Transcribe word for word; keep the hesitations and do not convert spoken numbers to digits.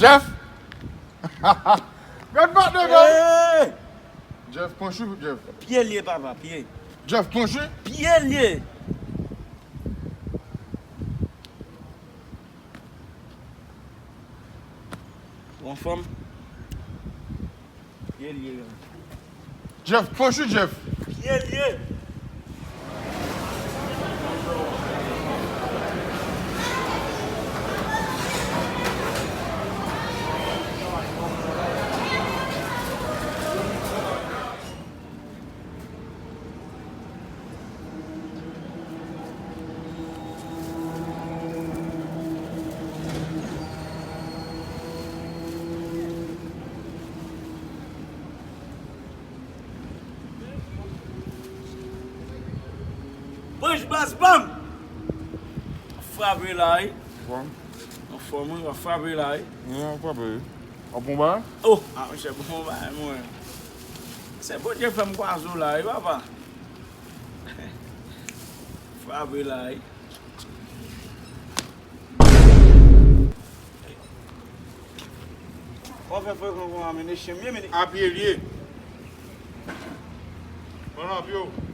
Jeff! Gad patnè, man! Hey! Jeff, pran chou, Jeff. Pye l ye, papa, pye. Jeff, pran chou. Pye l ye. Ou anfòm? Pye l ye, man. Jeff, pran chou, Jeff. Pye l ye. Panch bas, bam! Frape la, wi. Anfòm? Anfòm, wi, w ap frape la, wi. Wi, w ap frape, wi. W ap bon bagay? Oh, ah, monchè, bon bagay, mwen. Se Bondye fè m kwaze w la, wi, papa. Frape la, wi. W ap fè frekan konsa, men e chen m ye, men. A pye l ye. Pran nan pye w.